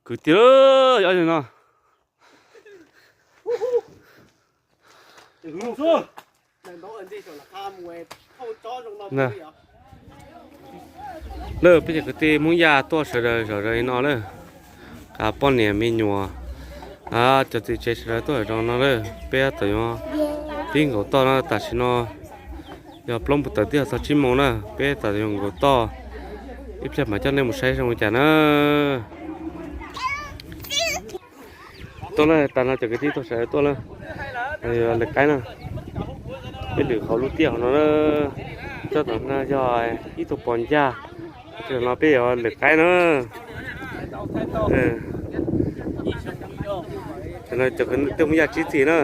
Kwv tij, no. Lawm peb cov kwv tij Hmoob Yaj tuaj sawv daws zom zaws li no lawm. Poj niam me nyuam, cov txiv tsev sawv daws tuaj zom zaws no lawm. Peb tau yuav pib nkaum toj no, tam sim no yog plaub moos tawm twb yog txog tsib moos na. Peb tau yuav nkaum toj, ib pliag mam coj nej mus saib zoo li cas na. Tuaj na, tas no cov kwv tij tuaj sawv daws tuaj na. Lwm qaib na, peb lwm hauv lub tiaj hauv no na. Tsob tom no yog ib tug pos ncaj, no peb yuav lwm qaib na. Cov kwv tij Hmoob Yaj tsib txhis na.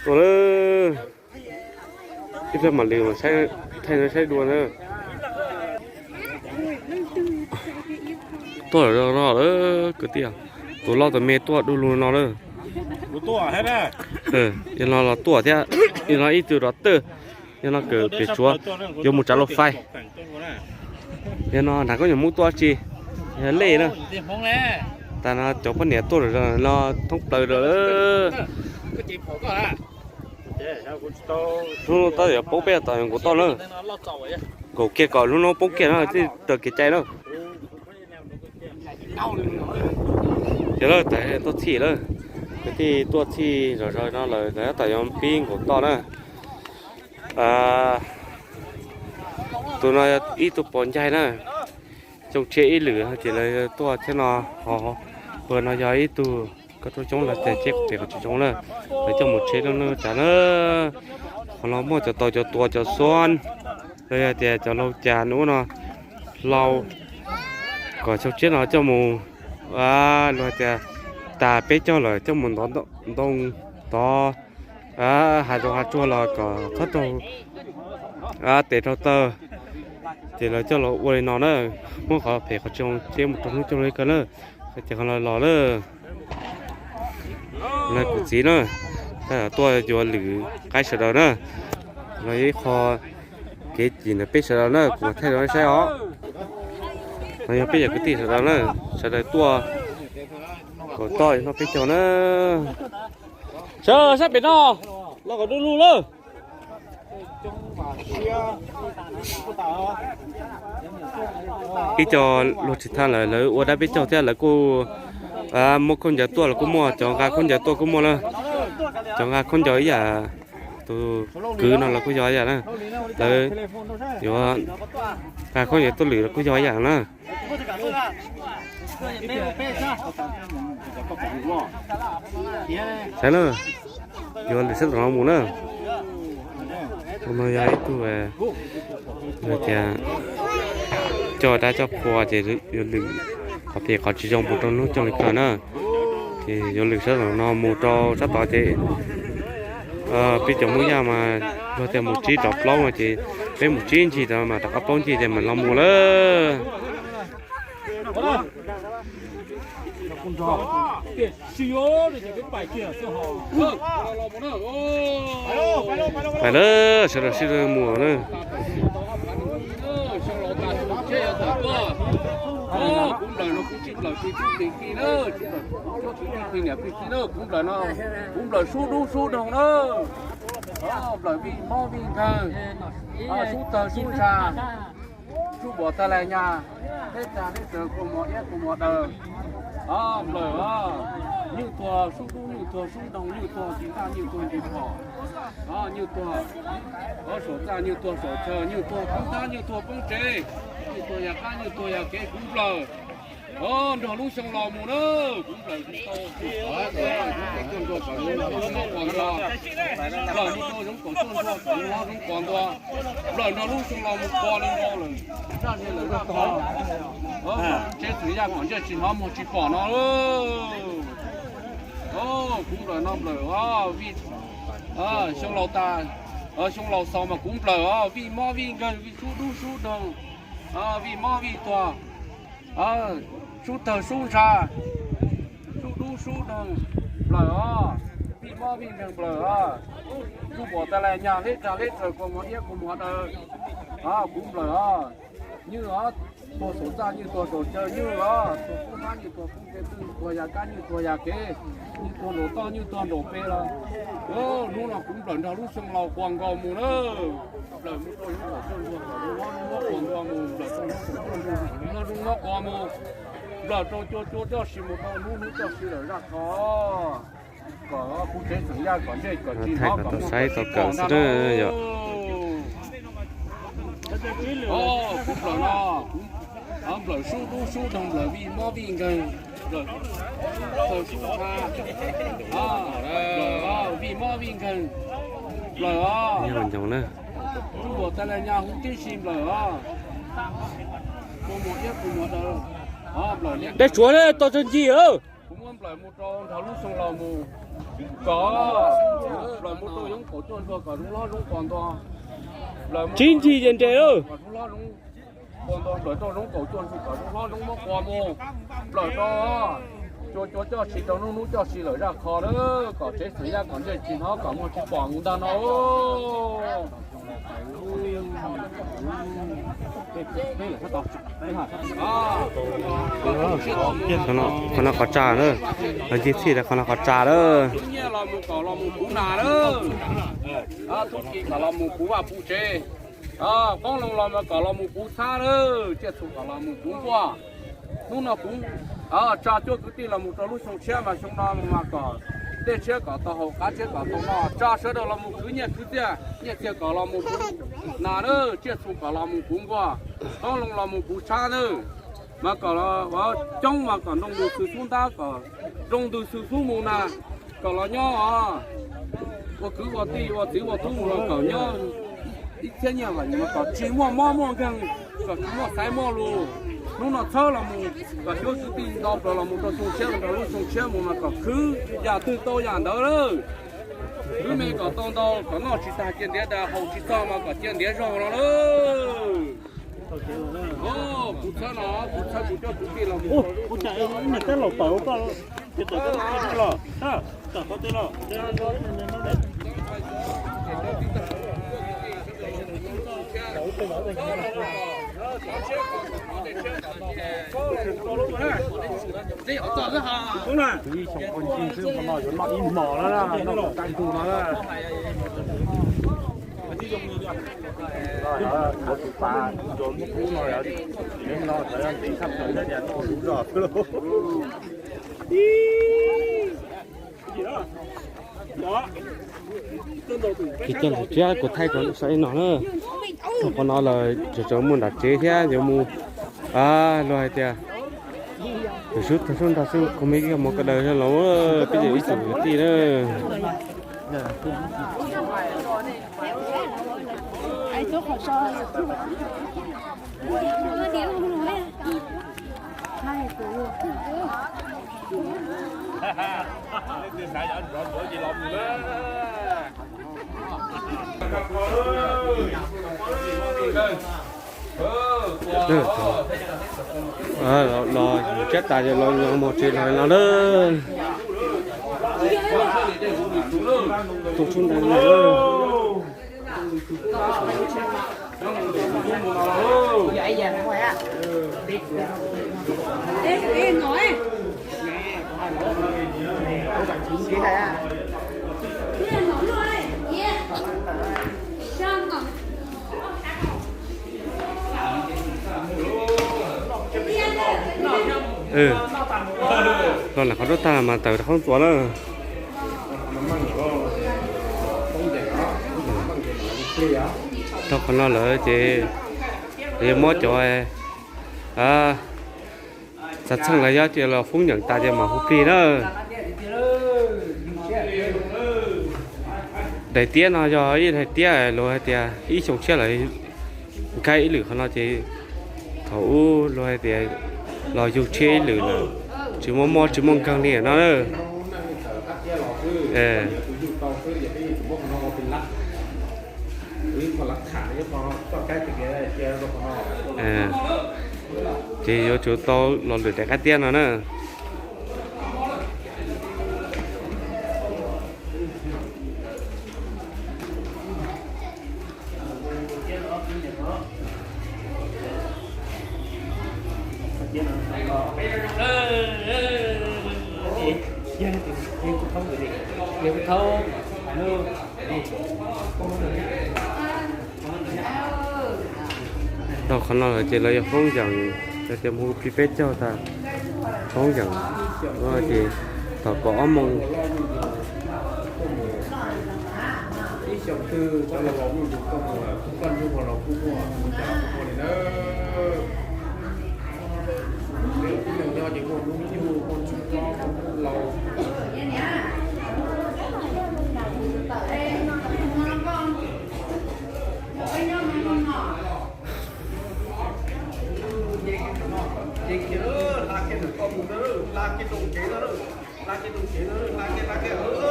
Tuaj lawm, ib pliag mam lwm thaij no saib dua na. Tuaj no lawm kwv tij, tus loj tus me tuaj du lug no lawm. Yog no los tuaj thiab, yog no ib tug rov twj, yog no kawm pem tsuav yuav mus tsav lus fais. Yog no nrag koj nyuam Hmoob tuaj tsi, yog lej na. Tas no cov poj niam tuaj no thoob plaws lawm. Hnub no tab yuav poob peb tom nkaum toj na. Nkaum kiag kom hnub no poob kiag no thiaj raws kev cai na. Ces lawm tas tuaj txhij lawm, kwv tij tuaj txhij zom zaws no lawm, lawv tab tom yuav pib nkaum toj na. Tus no yog ib tug pos ncaj na, xyoo tshiab ib lwm ces lawv tuaj thiab no. Ho pawg no yog ib tug koj rooj coob los tias tseb pem qhov tsis zoo na, lawv coj mus tsheb lub neej tsav na. Qhov no muaj cov tau cov tua cov xuab, los yog tias cov laug cas nub no hlau, kom xyoo tshiab no coj mus, luag tias tas peb caug lawm coj mus ntov ntoo, ntov hav zoov hav tsuag los kom txhob raug tes raug taw. Ces lawv coj los ua li no na, muab qhov phem qhov tsis zoo tseb mus rau hnub coob li ko na. Ces qhov no los lawm, no kuv txiv na, tab tom tuaj yuav lwm qaib sawv daws na. No yog ib qho kev cim ntawm peb sawv daws na, kuv thaij rau nej saib os. No yog peb cov kwv tij sawv daws na, sawv daws tuaj nkaum toj no peb caug na. Sawv sab pem no los kom du lug lawm. Ib co luag tsis thaj lawm, lawv ua dab peb caug thiab lawv kuj muab khaub ncaws tuaj los kuj muaj, cov nqa khaub ncaws tuaj kuj muaj na. Cov nqa khaub ncaws ib yam, tus kwv no los kuj yog ib yam na. Lawv yuav nqa khaub ncaws tuaj lwm los kuj yog ib yam na. Saib na, yuav lwm sab tom no mus na. Tus no yog ib tug tias coj dab coj qhua ces yuav lwm qhov phem qhov tsis zoo mus rau hnub coob li ko na. Ces yuav lwm sab tom no mus rau sab tod ces peb cov Hmoob Yaj mas luag tias mus tsib rov plaub no ces peb mus tsib ncig rau mas rov qab plaub ncig ces mam los mus lawm. Pais lawm, sawv daws sib mus na. Kuv nplawm no kuv tsis nplawm tsis tub tsis ki na, tsis nplawm tsis tub tsis ki niam txiv txiv na, kuv nplawm no, kuv nplawm sub dub sub doog na, nplawm vij mob vij nkeeg, sub tawg sub ntsa, sub npuam tag lais nyas, teb tag teb tsaws kua muag iab kua muag daws, nplawm nyuj tuag sub dub nyuj tuag sub doog nyuj tuag ntsis ntaj nyuj tuag ntsis phom, nyuj tuag saum txaj nyuj tuag saum chaw nyuj tuag poob tab nyuj tuag poob tsev, nyuj tuag yam qab nyuj tuag yam kev kuv nplawm. Nrog lub xyoo los mus na, kuv nplawm tsis tau, nplawm mus rau zoov kaum cuaj ntua, nplawm mus rau zoov kaum ntua, nplawm nrog lub xyoo los mus pog li no lawm, zaj li lawm zaj tog, tsev txwm yaj kom ntsej tsis hnov muag tsis pom no. Kuv nplawm no nplawm vij, xyoo laus tas, xyoo laus xaus mas kuv nplawm os, vij mob vij nkeeg vij sub dub sub doog, vij mob vij tuag, sub tawg sub ntsa, sub dub sub doog, nplawm os, vij mob vij nkeeg nplawm os, sub npuam tag lais nyas hleb tsa hleb tsaws kua muag iab kua muag daws, kuv nplawm os. Nywj os, tuag saum txaj nywj tuag saum caw nywj os, tuag kub hnab nywj tuag kub ke twj, tuag yam kab nywj tuag yam kev, nywj tuag nraum toj nywj tuag nraum pes los. Hnub no kuv nplawm nrog lub xyoo laus quas nkaus mus na. Nplawm mus rau yov kom tuaj ntuag kom zoo mob quas ntuag mus, nplawm rau yov kom tuaj ntuag zoo mob quas mus, nplawm rau cua cua coj sis mus rau hnub hnub coj sis lawm zaj qhov. Kom kuv tsev xeem Yaj kom ntsej kom ci hnov kom muaj kom sib pom ntag na. Yog kuv nplawm no, kuv nplawm sub dub sub doog, nplawm vij mob vij nkeeg, nplawm thaw sub ha, nplawm vij mob vij nkeeg, nplawm os. Nyob ua ncoos na. Kuv luam tas li nyaj huv tib si nplawm os. Kuv mus iab kuv mus daw, nplawm liab. Dej tsuav na, tau tsawg ncig lawm. Kuv muab nplawm mus rau nrog lub xyoo laus mus kom nplawm mus rau yov kom tuaj ntuag kom zoo hlob zoo quas ntuag. Tsib ncig ces nres lawm. Kom zoo hlob zoo quas ntuag, nplawm rau zoo kaum cuaj ntug kom zoo hlob zoo mob quas mus. Nplawm rau cua cua coj sis rau hnub hnub coj sis lawm zaj qhov na, kom tsev xeem Yaj kom ntsej ci hnov kom muaj tsis pom mus ntag no. Qhov no qhov tsa na, los ncig txhij rau qhov no qhov tsa na. Tub Nyiaj los mus kom los mus puv nas na, Tub Kis kom los mus puv vaj puv tsev, Qoob Loo los mas kom los mus puv txhab na, Tsiaj Txhu kom los mus puv nkuaj. Hnub no kuv tsa cuab kwv tij los mus rau lub xyoo tshiab mas xyoo no mas kom dej tshiab kom tau haus, qab tshiab kom tau noj, tsa sawv daws los mus khwv nyiaj khwv txiaj, Nyiaj Txiag kom los mus puv nas na, Tsiaj Txhu kom los mus puv nkuaj, Qoob Loo los mus puv txhab na. Mas kom coob mas kom nroo ntws xwm xub ntab kom nroo ntws xwm xub mus na, kom los nyob ua kwv ua tij ua txiv ua tub mus los kom nyob ib txhiab nyiaj los kom tsis muaj mob muaj nkeeg, kom tsis muaj xaiv muaj lus. Hnub no txhawb los mus kom xyuav kwv tij ntau plaws los mus rau xyoo tshiab, rau lub xyoo tshiab mus mas kom khwv yam twg tau yam ntawd lawm. Khwv me kom tau ntau, kom noj tsis tag cia ntiav dag, haus tsis txog mas kom cia ntiav zog no lawm. Kuv txhawb no, kuv txhawb kuv coj kwv tij los mus. Ua cas ib niag tab laus pawg koj ces tawm koj twg los, tawm qhov twg los? Ib xyoo poj ncig xwb, qhov no yuav noj ib hmos na, noj kom tag ntug no na. Yuav tus pas, yuav muab kub no, no txawm ntiv tshaj plaws thiab tias noj lub zog xwb lauj. Ces coj lawv tsiab kuv thaij rau saib no na. Qhov no lawv tseem muaj nram tsev thiab yuav mus, luag hais tias, sub tag sub ntag xwb, kuv me ib mo ko daws los peb cov ib tsoom kwv tij na. Los tsiab tas los mus tsev los no na. Tus tub ntawd na. Los ntawm qhov rooj tag mas tawm rau qhov ntxuav na. Tau qhov no lawm ces yuav muab cov xav txheej los yog tias los foob nyeem tas ces mam hu plig na. Daim tiab no yog ib daim tiab luag hais tias ib xyoo tshiab lawm nkag ib lwm qhov no ces thaum ub luag hais tias los yug tshiab ib lwm lawm, tsis muaj mob tsis muaj nkeeg li no na. Ces yuav tsum tau los lwm daim qab tiab no na. Tau qhov no lawm ces lawv yog foob yeem, lawv tias mus hu plig peb caug tas foob yeem, ces thaum kaum ob moos.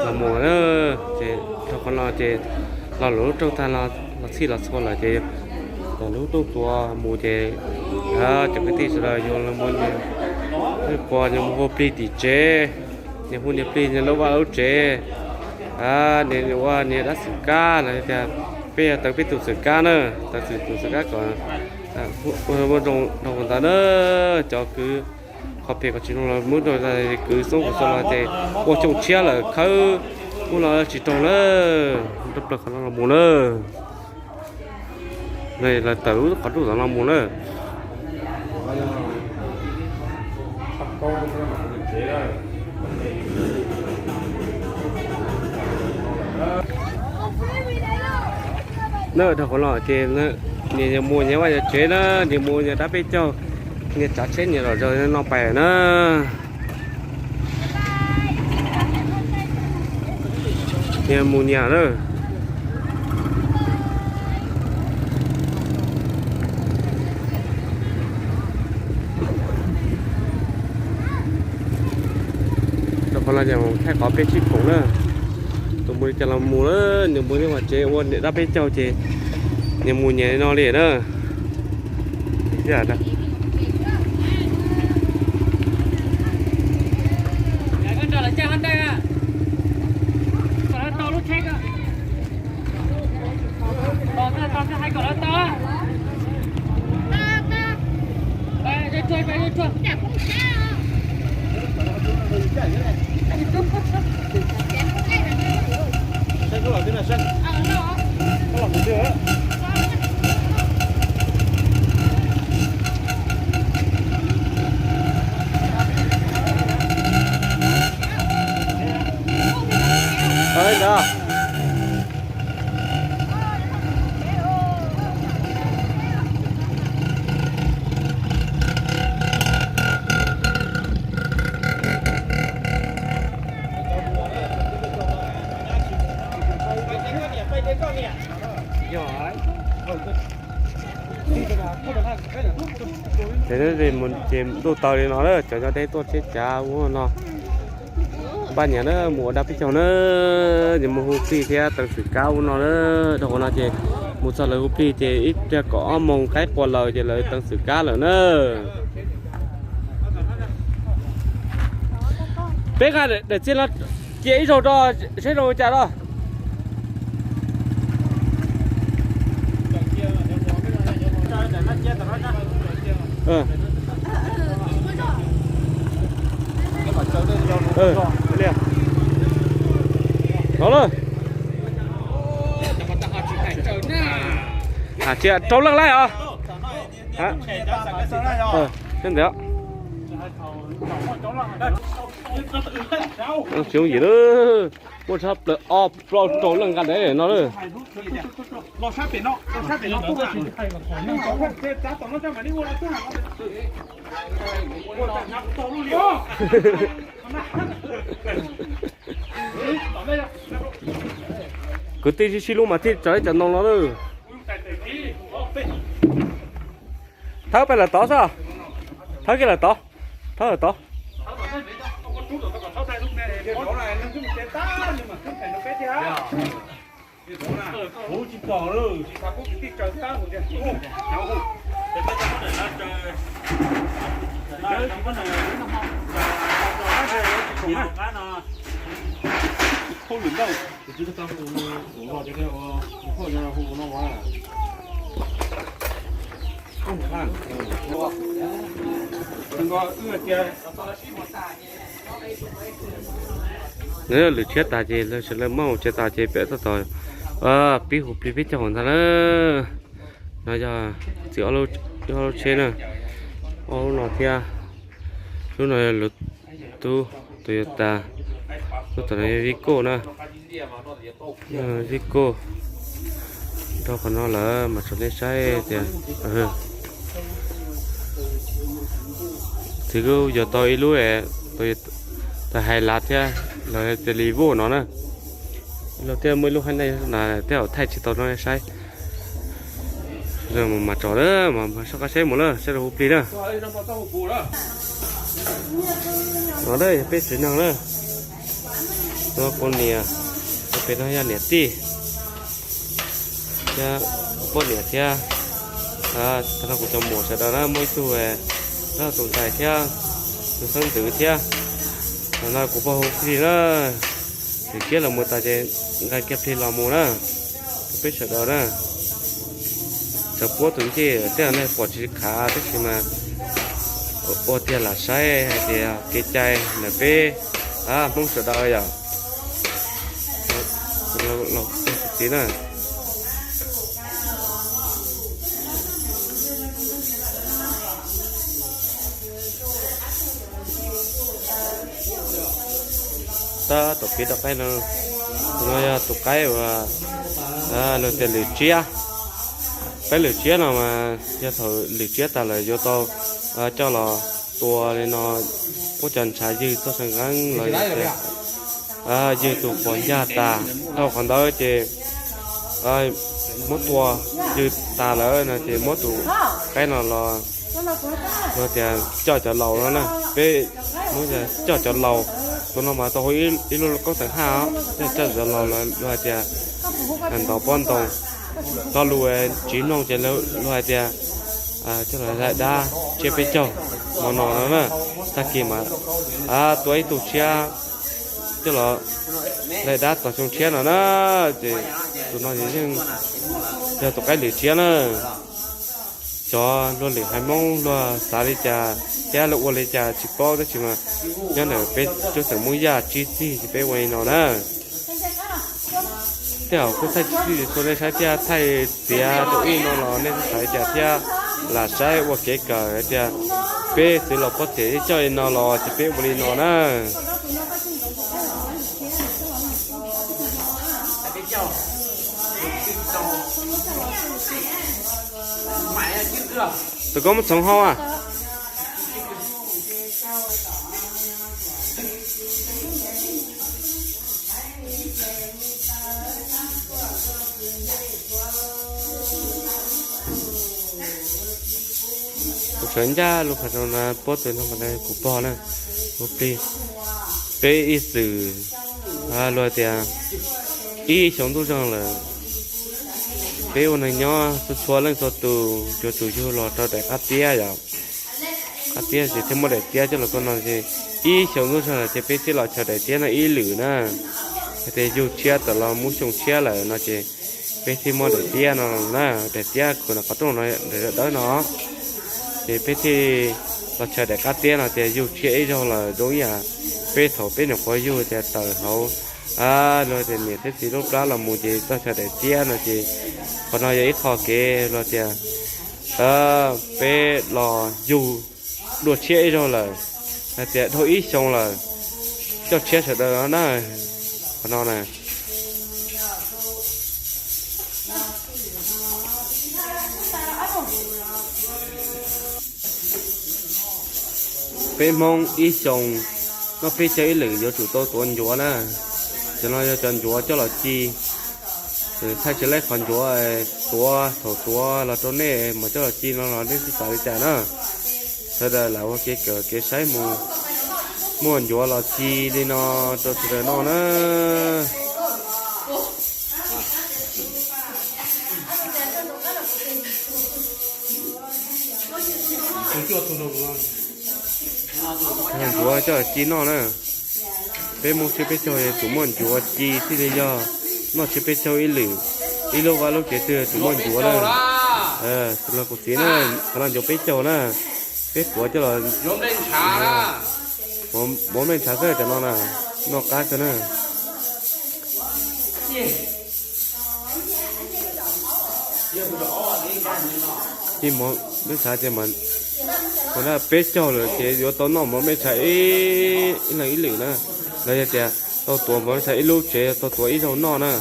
Los mus na, ces rau qhov no ces los lub rooj tag no los txhij los txhua lawm ces los lub rooj tuav mus ces cov kwv tij sawv daws yuav los mus, mus hu plig tim tsev, nias hu nias plig nias lub vaj lub tsev, nias ua nias dab xwm kab los tias peb yog tau peb tus xwm kab na, tau tus xwm kab kom ua zoo rau ntawd na. Cov kwv qhov phem kom tsis zoo los muab rau kwv xoob kwv xua los ces ua xyoo tshiab lawm khawb ub no tsis raug na. Rau plaws qhov no los mus na. Lawv tawm lub qhov rooj tom no mus na. Na, dhau qhov no ces nias mus nyias vaj nyias tsev na, nias mus nyias dab peb caug, nias tsav tsheb nyias lom zog no pais na. Nyias mus nyias na. Rau qhov no ces thaij qhov peb sib koom na. Tus mus li cas los mus na, nws mus nyob vaj tsev ua niam dab peb caug ces nws mus nyias li no li na. Ces ntuj tawv li no na, cov nyob deb tuaj tsheb cav ub no. Npaj nyias na, mus ua dab peb caug na, ces mus hu plig thiab teev xwm kab ub no na. Dhau qhov no ces mus txog lawv hu plig ces ib pliag kaum ob moos qaib qua lawm ces lawv teev xwm kab lawm na. Peb nqa daim txiag no cia ib zaug rau seb zoo li cas rau. Rau lawm. Tsis rau leej laij os. Thiab ntawd tsis yooj yim lawm, muaj tshaj plaws ob plaub rau leej nqa daim no lawm. Kwv tij sib sib hlub mas thiaj tso ib cov ntoo no lawm. Thawb pem lawm tod xwb. Thawb kiag lawm tod. Thawb lawm tod. Lwm tshiab tas ces lawv sawv daws muab hauv tsev tas ces peb tab tom pib hu plig peb caug ntag na. No yog txiv ob lub tsheb na, ob lub no thiab. Lub no yog lub tub Toyota, lub tom no yog Vigo na. Vigo. Rau qhov no lawm mas tso nej saib tias txiv kuj yuav tau ib lub tas hais lav thiab los tias li voj no na. Los thiaj muaj ib lub hab na, tej zaum thaij tsis tau rau nej saib. Mas tso na, mas soj qab saib mus na, saib rau hu plig na. No na yog peb tsev neeg na. Poj niam, peb no yog niam tij thiab poj niam thiab. Tag no kuv cov muam sawv daws na, muaj ib tug, tus ntxhais thiab, tus xeeb ntxwv thiab. Tag no kuv pog hu plig na, nws kiab los mus tas ces nqa kiag plig los mus na. Rau peb sawv daws na, tsav puab tus ncej tej nej pom tsis khav tab sis mas ua tiag lam saib hais tias kev cai ntawm peb Hmoob sawv daws yom. Txiv na. Tab tom piv rau qaib no, tus no yog tus qaib uas luag tias lwm tsiab. Qaib lwm tsiab no mas yog thaum lwm tsiab tas lawm yuav tau coj los tua li no, muab cov ntshav ywg txoj saw nqeeb los yog tias ywg tus pos ncaj tas, dhau qhov ntawd ces muab tua ywg tas lawm no ces muab tus qaib no los, luag tias coj cov laus no na, peb muab coj cov laus, tus no mas tau hu ib lub koob teem haj os, coj cov laus los luag hais tias ntov pob ntoo, lo lus tsis mloog ces luag hais tias coj los laij dab tsiab peb caug no no na. Tag kis mas tua ib tug tshiab coj los laij dab tog xyoo tshiab no na, ces tus no yeej yog tus qaib lwm tsiab na. Cov luag lwm haiv Hmoob luag xav li cas thiab luag ua li cas tsis paub tab sis mas nyob ntawm peb tsob xeem Hmoob Yaj tsib txig ces peb ua li no na. Tej zaum kuj thaij tsis txhij txhua nej saib thiab thaij tiav rau ub no los nej xav li cas thiab lam saib ua kev kawm hais tias peb txiv laus poj them coj li no los ces peb ua li no na. Tau koj muab txhoov hau a. Kuv sawv ncaj lub phav rau na, puab tus no mas kuv pog na, hu plig. Peb ib txwm luag tias ib xyoo ntuj zeeg lawm, peb ua neeg nyob txhua txhua leej txhua tus yuav tsum yug los rau daim qab tiab yom. Qab tiab ces thiaj muab daim tiab coj los rau no ces ib xyoo ntuj zeeg lawm ces peb thiaj los chaws daim tiab no ib lwm na. Hais tias yug tshiab tawm los muaj xyoo tshiab lawm no ces peb thiaj muab daim tiab no na, daim tiab khuv no qhov rooj no, daim dawb no. Ces peb thiaj los chaws daim qab tiab no tias yug tshiab ib zaug lawm zoo ib yam peb thaum peb nyuam qhuav yug tias tawm hauv luag tias niam thiab txiv lub plab los mus ces txoj chaw daim tiab no ces qhov no yog ib qho kev luag tias peb los yug dua tshiab ib zaug lawm, hais tias dhau ib xyoo lawm, coj tshiab sawv daws no na. Qhov no na, peb Hmoob ib xyoo noj peb caug ib lwm yuav tsum tau tuav ncuav na. Cov no yog cov ncuav coj los ci, thaij tsis laib qhov ncuav tuav thaum tuav los rau nej mas coj los ci no los nej xav li cas na. Sawv daws lam ua kev kawm kev saib mus, muaj ncuav los ci li no rau sawv daws noj na. Ncuav coj ci noj na. Peb Hmoob tshiab peb caug yuav tsum muaj ncuav ci thiaj li yog noj tshiab peb caug ib lwm, ib lub vaj lub tsev twg yuav tsum muaj ncuav na. Los kuv txiv na, qhov no ncuav peb caug na, peb puav coj los muab mej ntshav xwb cov no na, noj qab kawg na. Ib mov mej ntshav ces mas, ua peb caug lawm ces yuav tau noj mov mej ntshav ib leeg ib lwm na. Los yog tias tau tuav mov mej ntshav ib lub tsev tau tuav ib zaug noj na.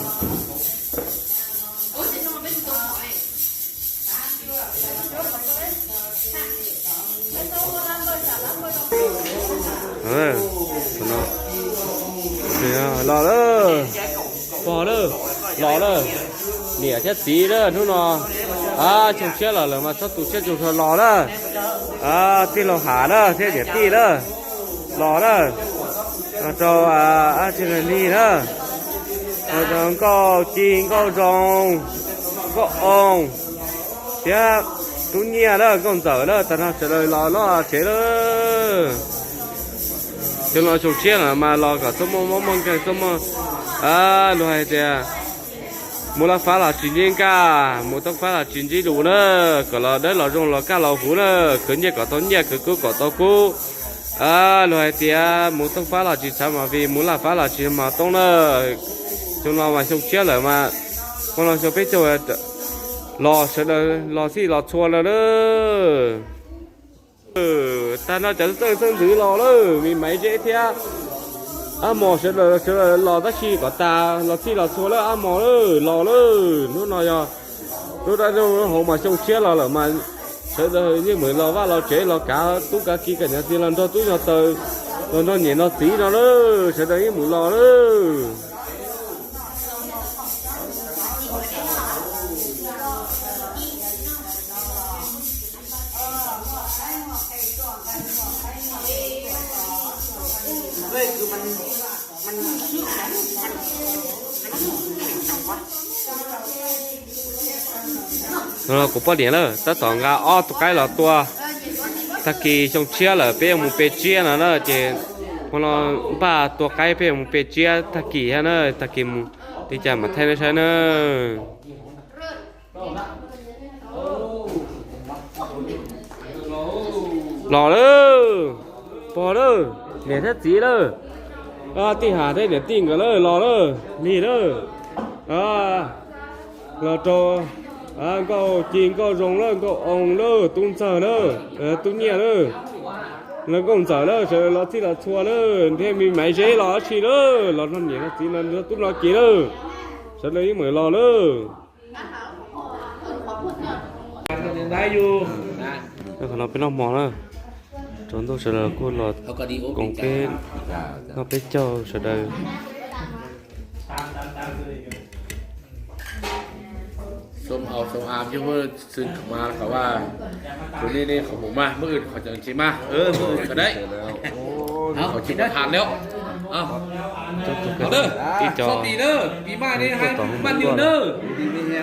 Los lawm, pog lawm, los lawm, niam thiab txiv lawm hnub no. Xyoo tshiab los lawm mas txhob tu siab tu ntsho los lawm. Tij laug Ham lawm thiab niam tij lawm, los lawm. Los rau Ab Tsi Lig na, los rau Nkauj Ci, Nkauj Zoo, Nkauj Oo thiab Tub Nyiaj na, Nkauj Ntxawm na, tag nrho sawv daws los noj tsev lawm. Xyoo no xyoo tshiab lawm mas los kom txhob muaj mob muaj nkeeg, txhob muaj, luag hais tias mus laj fab los tsis ntsib nkaj, mus tooj fab los tsis ntsib lus na, kom los dawb los zoo los kaj los huv na, khwv nyiaj kom tau nyiaj, khwv kub kom tau kub. Luag hais tias mus tooj fab los tsis tshav mas vij, mus laj fab los tsis mas toob na. Xyoo no mas xyoo tshiab lawm mas, xyoo no xyoo peb caug los sawv daws los txhij los txhua lawm na. Tag no cov txawj xeeb ntxwv los lawm, me maiv zeb thiab Ab Mos sawv daws sawv daws los tab sis kom tas los txhij los txhua lawm, Ab Mos lawm los lawm. Hnub no yog lub dab lub hauv mas xyoo tshiab los lawm mas sawv daws yeej meem los vaj los tsev los kav tub kav kiv kav niam txiv los nrog tub nrog taws los nrog niam nrog txiv no lawm, sawv daws yeej meem los lawm. Kuv poj niam lawm tab tom nqa ob tug qaib los tua. Tag kis xyoo tshiab lawm peb yuav mus pe tsiab no na ces ua no npaj tua qaib peb yuav mus pe tsiab tag kis thiab na, tag kis mus li cas mam thaij nej saib na. Los lawm, pog lawm, niam thiab txiv lawm, tij Ham thiab niam tij nkawd lawm los lawm, lig lawm. Los rau Nkauj Ci, Nkauj Zoo lawm, Nkauj Oo lawm, Tub Ntxawg lawm, Tub Nyiaj lawm, los Nkauj Ntxawm lawm, sawv daws los txhij los txhua lawm, thiab me maiv zeb los dab tsi lawm, los nrog niam nrog txiv no nrog tub nrog kiv lawm, sawv daws yeej meem los lawm. Qhov no peb noj hmo na, tsaus ntuj sawv daws kuj los koom peb noj peb caug sawv daws. Xoo au xoo am cwj pwm xwm mas kom vaj, tus nej nej qhov mus mas muaj wb qhov tseem tsis mas wb mus kom deb. Qhov tsis tham li. Ib co tij tom maj nws na,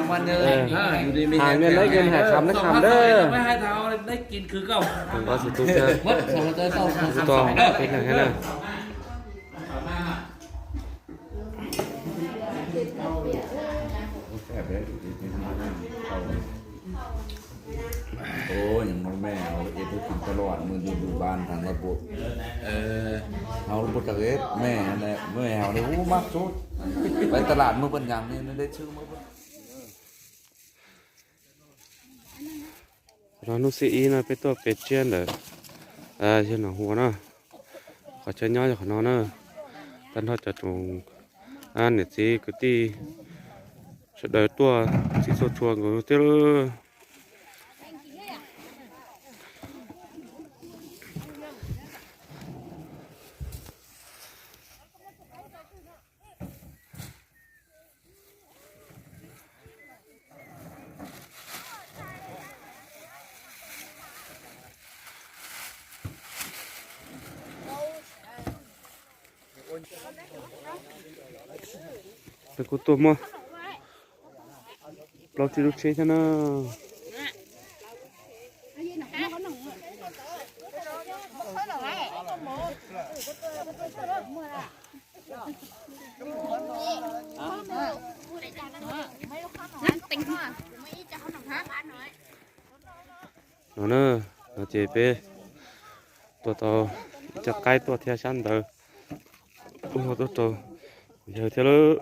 Hà Nguyên lấy game Hà Kham lấy Kham đó. Có sự tu sơ. Tu to cái này hay là. Ôi, những món mè nó ế tôi tìm tao loạn, mưa đi đủ bàn thằng là buộc. Hào nó buộc chặt ế, mẹ này, mẹ hào nó hú mắc chút. Phải tao loạn mưa bận nhằng nên nó đến chứ mưa bận. Qhov no hnub xiab ib no peb tuaj pem tsiab ntawm yawg Nom Hua na. Qhov chaw nyob yog qhov no na. Tag nrho cov tsoom niam txiv kwv tij sawv daws tuaj txhij txhua txhua nkaus thiab. Kuv tuaj muab plaub tsib lub tsheb thiab na. No na, no ces peb tua tau ib co qaib tuaj thiab sab ntawd. Ua tuaj rau yawg thiab lawm.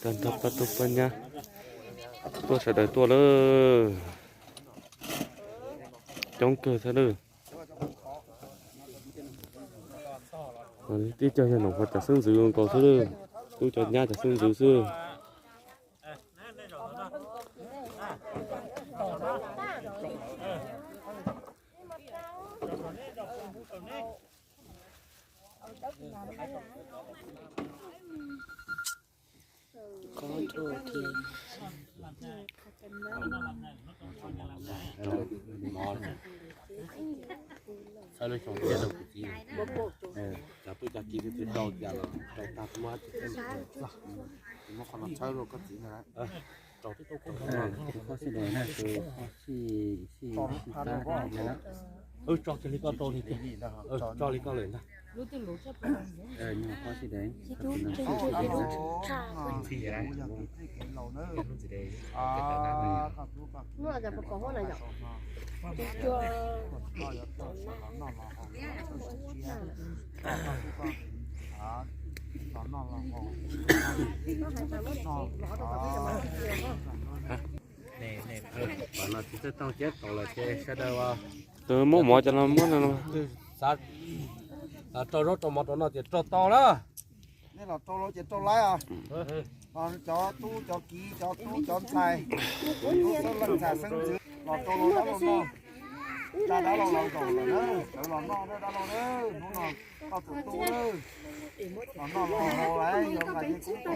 Tag nrho pab tub pab nyab tuaj sawv daws tuaj lawm. Coob kawg thiab lawm. Tib co yog nom cov xeeb ntxwv nkaus xwb lawm. Tub cov nyab cov xeeb ntxwv xwb. Tso li koj rau li, tso li koj lawm ntag. Muab mov cov no muab no. Rau zaub rau mov rau noj ces rau tau na. Nej los rau los ces rau laib os. Cov tub cov kiv cov tub cov ntxhais, tub xeeb leej ntxhais xeeb ntxwv los rau los dab laug noj. Dab dab laug los zaum lawm na, sawv los noj dab laug na. Hnub no koj tus tub na, los noj los haus lawm, yuav nqa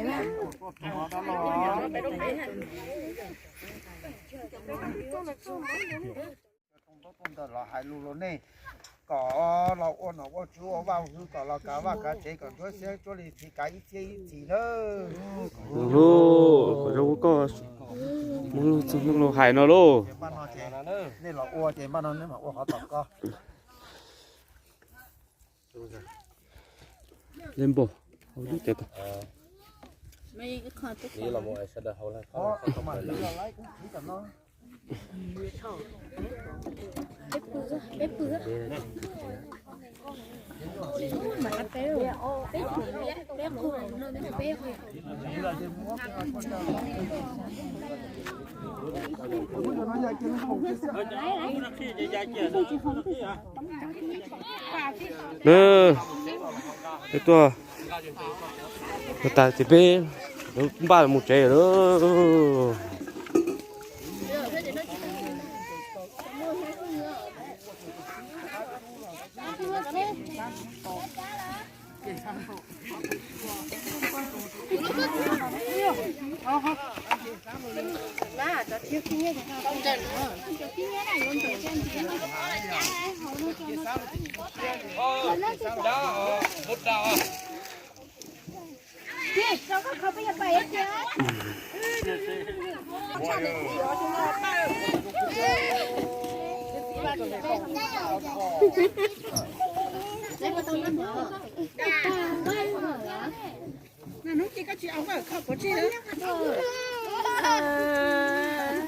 yeeb kub tuaj rau dab laug. Ntawd los hais lus rau nej kom los ua nom ua tswv ua vaj ua hwv kom los kav vaj kav tsev kom ntsuab xiab ntsuab li txiv kav ib txhiab ib txhis na. Kom zoo koj mus txog lus hais no lauj. Nej los ua ces npaj no nej mam ua qhov tom ko. Li npaum, Peb tuaj, tuaj tas ces peb npaj mus tsev lawm.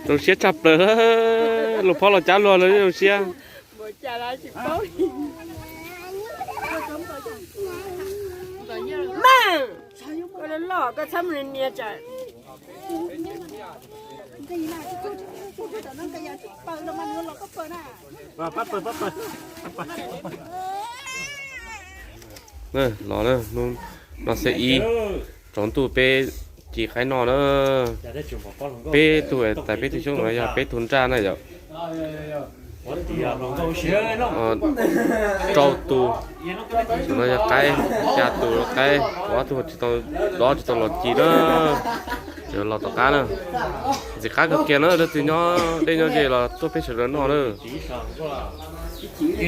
Zoo siab tshaj plaws, luag phob los cab luag lawm zoo siab. Los, no xwb ib, tsaus ntuj peb ci qaib noj na. Peb tug, tais peb tug xyoob no yog peb tug nraj na yom. Rau tus, no yog qaib, xya tus qaib, ob tug tsis tau, ob tsis tau los ci na. Los tom qab na. Ntxim qab kawg kiag na, leej twg nyob deb nyob ze los tuaj peb sawv daws noj na.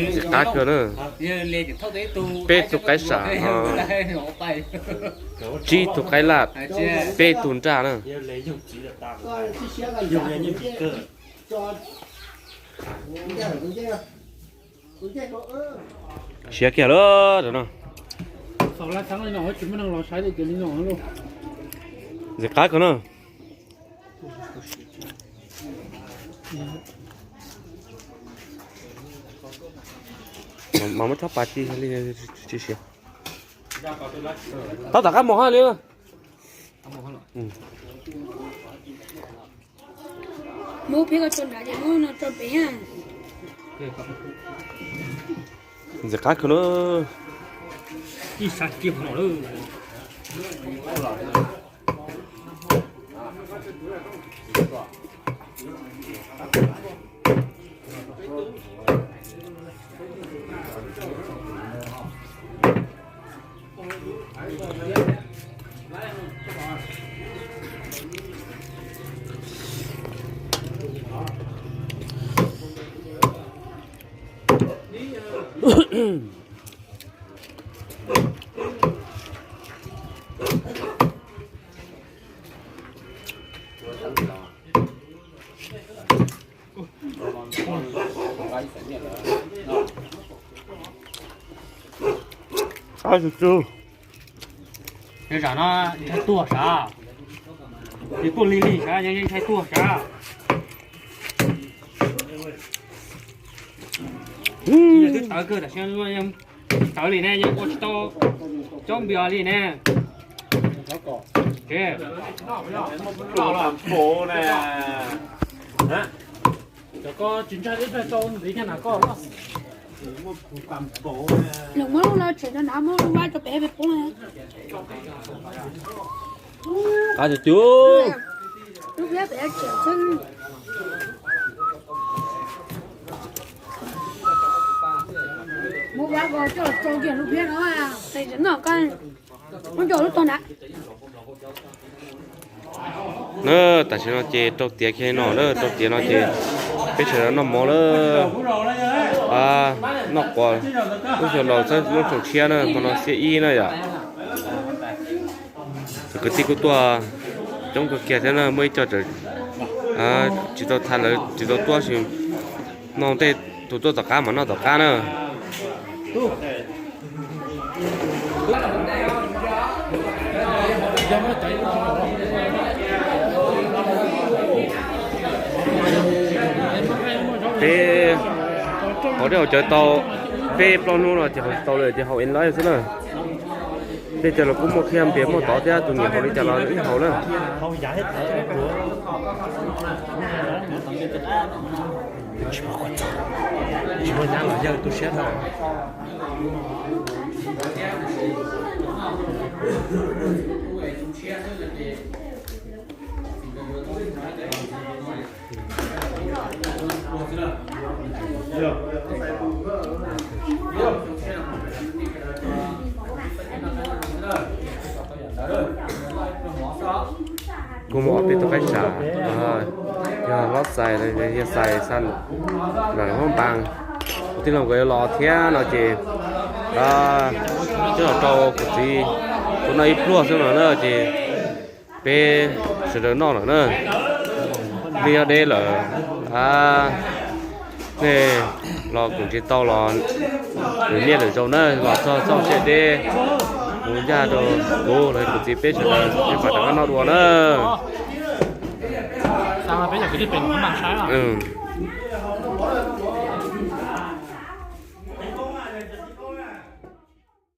Ntxim qab kawg na. Peb tug qaib sam, tsib tug qaib laj, peb tug nraj na. Siav kiag lawm no. Ntxim qab kawg na. Mas muab chob pas ci li tsis siav. Tau tom qab mus hab li. Muab phiab ko tso nrad ces muab no tso pem. Ntxim qab kawg na. Ib sab kiag no lawm. Qab tsw tsw. Yog zam no ntshai tuag sav, yog tuaj lig lig sav, yog yeej ntshai tuag sav. Yog twb tawv kawg tam sim no, tawv li ne, yeej ua tsis tau coob npias li ne. Cov ko tsis ntshai ib pliag tau ntxiv kiag na koj. Lawv muab lub no tshem rau nrad, muab lub vab rau pem peb poob. Qab tiag tiag. Lub vab pem tshem xwb. Muab vab ko coj los rau kiag lub vab no, noj koj, muab coj lub tog nrad. Na, tam sim no ces rau tiav kiag no na, rau tiav no ces peb sawv daws noj mov lawm. Noj quas, lub xyoo laus txawb lub xyoo tshiab na, hmo no xiab ib na yom. Cov kwv tij kuj tuaj coob kawg kiag thiab na, muaj ib co tseem tsis tau tham, lawv tsis tau tuaj, tab sis noj tej, tus tuaj tom qab mas noj tom qab na. Peb haus dej haus cawv tau peb plaub hnub no ces haus tsis tau li ces haus en live xwb na. Tej cov los kuj muaj kiag npias muaj tod thiab, tus nyiam haus li cas los wb haus na. Tsis muaj nyab los yawg tu siab dhau. Kuj muaj ob peb tug qaib sam, yog Hlob Xais, yog Xais Xaj, Npam, kuv tij laug nkawd yuav los thiab no ces twb los rau kuv txiv kuv noj ib pluag xwb no na ces peb sawv daws noj lawm na. Dej nyob deb lawm, nej los koom tsis tau los nws niaj lwm zaus na, los txog txoj sia deb, kuv ncaj rau kuv los kuv txiv peb sawv daws peb mam rov qab noj dua na.